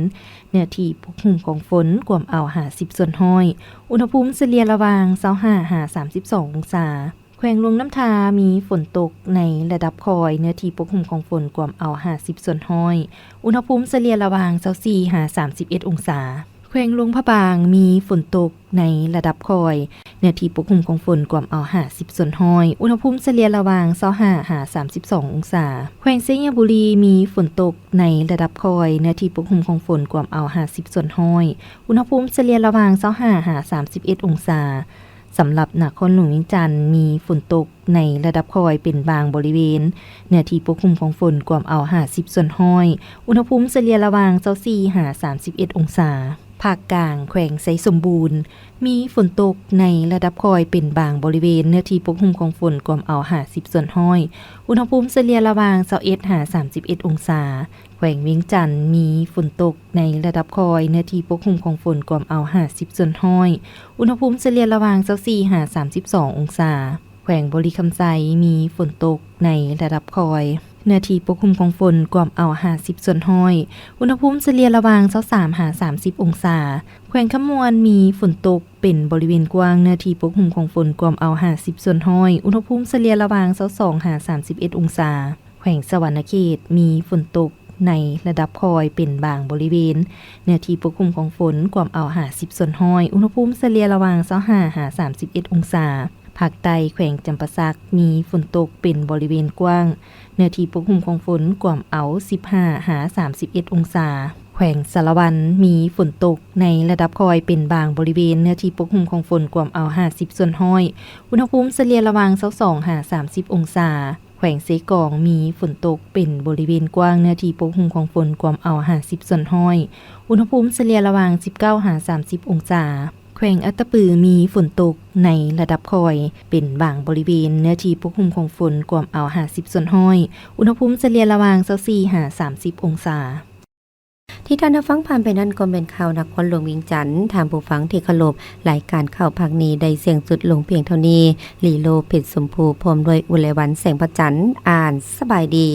ເນື້ອທີ່ປົກຄຸມຂອງຝົນກວມເອົາຫ້າສິບສ່ວນຮ້ອຍ, ອຸນຫະພູມສະເລ່ຍລະຫວ່າງຊາວຫ້າຫາສາມສິບສອງອົງສາ. ແຂວງຫຼວງນ້ຳທາ ມີຝົນຕົກໃນລະດັບຄ່ອຍ, ເນື້ອທີ່ປົກຄຸມຂອງຝົນກວມເອົາຫ້າສິບສ່ວນຮ້ອຍ, ອຸນຫະພູມສະເລ່ຍລະຫວ່າງຊາວສີ່ຫາສາມສິບເອັດອົງສາ. ແຂວງຫຼວງພະບາງ ມີຝົນຕົກໃນລະດັບຄ່ອຍ, ເນື້ອທີ່ປົກຄຸມຂອງຝົນກວມເອົາຫ້າສິບສ່ວນຮ້ອຍ, ອຸນຫະພູມສະເລ່ຍລະຫວ່າງຊາວຫ້າຫາສາມສິບສອງອົງສາ. ແຂວງໄຊຍະບູລີ ມີຝົນຕົກໃນລະດັບຄ່ອຍ, ເນື້ອທີ່ປົກຄຸມຂອງຝົນກວມເອົາຫ້າສິບສ່ວນຮ້ອຍ, ອຸນຫະພູມສະເລ່ຍລະຫວ່າງຊາວຫ້າຫາສາມສິບເອັດອົງສາ. ສຳລັບນະຄອນຫຼວງວຽງຈັນ ມີຝົນຕົກໃນລະດັບຄ່ອຍເປັນບາງບໍລິເວນ, ເນື້ອທີ່ປົກຄຸມຂອງຝົນກວມເອົາຫ້າສິບສ່ວນຮ້ອຍ, ອຸນຫະພູມສະເລ່ຍລະຫວ່າງຊາວສີ່ຫາສາມສິບເອັດອົງສາ. ພາກກາງ ແຂວງໄຊສົມບູນ ມີຝົນຕົກໃນລະດັບຄ່ອຍເປັນບາງບໍລິເວນ, ເນື້ອທີ່ປົກຄຸມຂອງຝົນກວມເອົາຫ້າສິບສ່ວນຮ້ອຍ, ອຸນຫະພູມສະເລ່ຍລະຫວ່າງຊາວເອັດຫາສາມສິບເອັດອົງສາ. ແຂວງວຽງຈັນ ມີຝົນຕົກໃນລະດັບຄ່ອຍ, ເນື້ອທີ່ປົກຄຸມຂອງຝົນກວມເອົາຫ້າສິບສ່ວນຮ້ອຍ, ອຸນຫະພູມສະເລ່ຍລະຫວ່າງຊາວສີ່ຫາສາມສິບສອງອົງສາ. ແຂວງບໍລິຄຳໄຊ ມີຝົນຕົກໃນລະດັບຄ່ອຍ, ເນື້ອທີ່ປົກຄຸມຂອງຝົນກວມເອົາຫ້າສິບສ່ວນຮ້ອຍ, ອຸນຫະພູມສະເລ່ຍລະຫວ່າງຊາວສາມຫາສາມສິບອົງສາ. ແຂວງຄຳມ່ວນ ມີຝົນຕົກເປັນບໍລິເວນກວ້າງ, ເນື້ອທີ່ປົກຄຸມຂອງຝົນກວມເອົາຫ້າສິບສ່ວນຮ້ອຍ, ອຸນຫະພູມສະເລ່ຍລະຫວ່າງຊາວສອງຫາສາມສິບເອັດອົງສາ. ແຂວງສະຫວັນນະເຂດ ມີຝົນຕົກໃນລະດັບຄ່ອຍເປັນບາງບໍລິເວນ, ເນື້ອທີ່ປົກຄຸມຂອງຝົນກວມເອົາຫ້າສິບສ່ວນຮ້ອຍ, ອຸນຫະພູມສະເລ່ຍລະຫວ່າງຊາວຫ້າຫາສາມສິບເອັດອົງສາ. ພາກໃຕ້ ແຂວງຈຳປາສັກ ມີຝົນຕົກເປັນບໍລິເວນກວ້າງ, ເນື້ອທີ່ປົກຄຸມຂອງຝົນກວມເອົາສິບຫ້າຫາສາມສິບເອັດອົງສາ. ແຂວງສາລະວັນ ມີຝົນຕົກໃນລະດັບຄ່ອຍເປັນບາງບໍລິເວນ, ເນື້ອທີ່ປົກຄຸມຂອງຝົນກວມເອົາຫ້າສິບສ່ວນຮ້ອຍ, ອຸນຫະພູມສະເລ່ຍລະຫວ່າງຊາວສອງຫາສາມສິບອົງສາ. ແຂວງເຊກອງ ມີຝົນຕົກເປັນບໍລິເວນກວ້າງ, ເນື້ອທີ່ປົກຄຸມຂອງຝົນກວມເອົາຫ້າສິບສ່ວນຮ້ອຍ, ອຸນຫະພູມສະເລ່ຍລະຫວ່າງສິບເກົ້າຫາສາມສິບອົງສາ. ແຂວງອັດຕະປື ມີຝົນຕົກໃນລະດັບຄ່ອຍເປັນບາງບໍລິເວນ, ເນື້ອທີ່ປົກຄຸມຂອງຝົນກວມເອົາຫ້າສິບສ່ວນຮ້ອຍ, ອຸນຫະພູມສະເລ່ຍລະຫວ່າງຊາວສີ່ຫາສາມສິບອົງສາ. ທີ່ທ່ານຮັບຟັງຜ່ານໄປນັ້ນກໍແມ່ນຂ່າວນະຄອນຫຼວງວຽງຈັນ. ທ່ານຜູ້ຟັງທີ່ເຄົາລົບ, ລາຍການຂ່າວພາກນີ້ໄດ້ສິ້ນສຸດລົງພຽງເທົ່ານີ້. ລີໂລ ເພັດຊົມພູ ພ້ອມດ້ວຍ ອຸໄລວັນ ແສງພະຈັນ ອ່ານ. ສະບາຍດີ.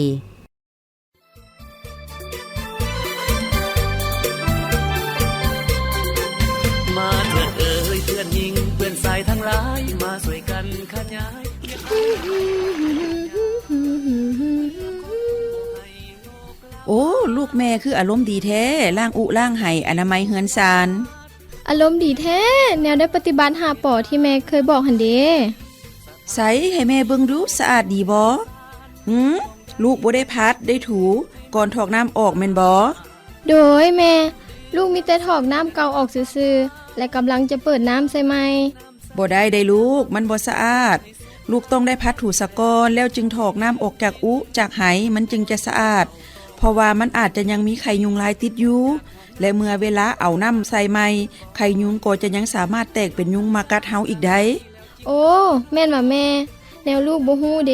ມາເຖິດເອີຍເພື່ອນຍິງເພື່ອນຊາຍທັງຫຼາຍ ມາຊ່ວຍກັນຂະຫຍາຍ. ໂອ້ ລູກແມ່ຄືອາລົມດີແທ້, ລ້າງອຸລ້າງໄຫ ອະນາໄມເຮືອນຊານ. ອາລົມດີແທ້, ແນວໄດ້ປະຕິບັດຫ້າປໍທີ່ແມ່ເຄີຍບອກຫັ້ນເດ. ໃສ ໃຫ້ແມ່ເບິ່ງດູ, ສະອາດດີບໍ່? ຫື ລູກບໍ່ໄດ້ຜັດໄດ້ຖູ ກ່ອນຖອກນ້ຳອອກແມ່ນບໍ່? ໂດຍແມ່, ລູກມີແຕ່ຖອກນ້ຳເກົ່າອອກຊື່ໆ ແລະ ກຳລັງຈະເປີດນ້ຳໃສ່ໃໝ່. ບໍ່ໄດ້ໄດ໋ລູກ, ມັນບໍ່ສະອາດ. ລູກຕ້ອງໄດ້ຜັດຖູສາກ່ອນ ແລ້ວຈຶ່ງຖອກນ້ຳອອກຈາກອຸຈາກໄຫ, ມັນຈຶ່ງຈະສະອາດ, ເພາະວ່າມັນອາດຈະຍັງມີໄຂ່ຍຸງລາຍຕິດຢູ່ ແລະ ເມື່ອເວລາເອົານ້ຳໃສ່ໃໝ່, ໄຂ່ຍຸງກໍຈະຍັງສາມາດແຕກເປັນຍຸງມາກັດເຮົາອີກໄດ້. ໂອ້ ແມ່ນຫວາແມ່? ແນວລູກບໍ່ຮູ້ເດ.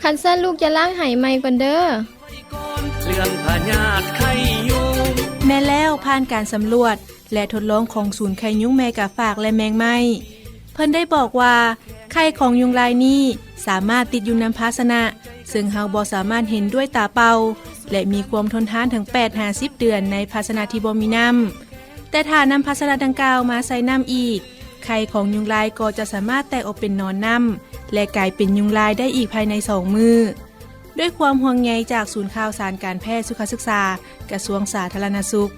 ຄັນຊັ້ນລູກຈະລ້າງໄຫໃໝ່ກ່ອນເດີ. ເລື່ອງພະຍາດໄຂ້ຍຸງ. ແມ່ນແລ້ວ, ຜ່ານການສຳຫຼວດ ແລະ ທົດລອງຂອງສູນໄຂ້ຍຸງແມ່ກາຝາກ ແລະ ແມງໄມ້ ເພິ່ນໄດ້ບອກວ່າ ໄຂ່ຂອງຍຸງລາຍນີ້ສາມາດຕິດຢູ່ນຳພາຊະນະ ເຊິ່ງເຮົາບໍ່ສາມາດເຫັນດ້ວຍຕາເປົ່າ ແລະ ມີຄວາມທົນທານເຖິງແປດຫາສິບເດືອນໃນພາຊະນະທີ່ບໍ່ມີນ້ຳ. ແຕ່ຖ້ານຳພາຊະນະດັ່ງກ່າວມາໃສ່ນ້ຳອີກ, ໄຂ່ຂອງຍຸງລາຍກໍຈະສາມາດແຕກອອກເປັນໜອນນ້ຳ ແລະ ກາຍເປັນຍຸງລາຍໄດ້ອີກພາຍໃນສອງມື້. ດ້ວຍຄວາມຫ່ວງໃຍຈາກສູນຂ່າວສານການແພດສຸຂະສຶກສາ ກະຊວງສາທາລະນະສຸກ.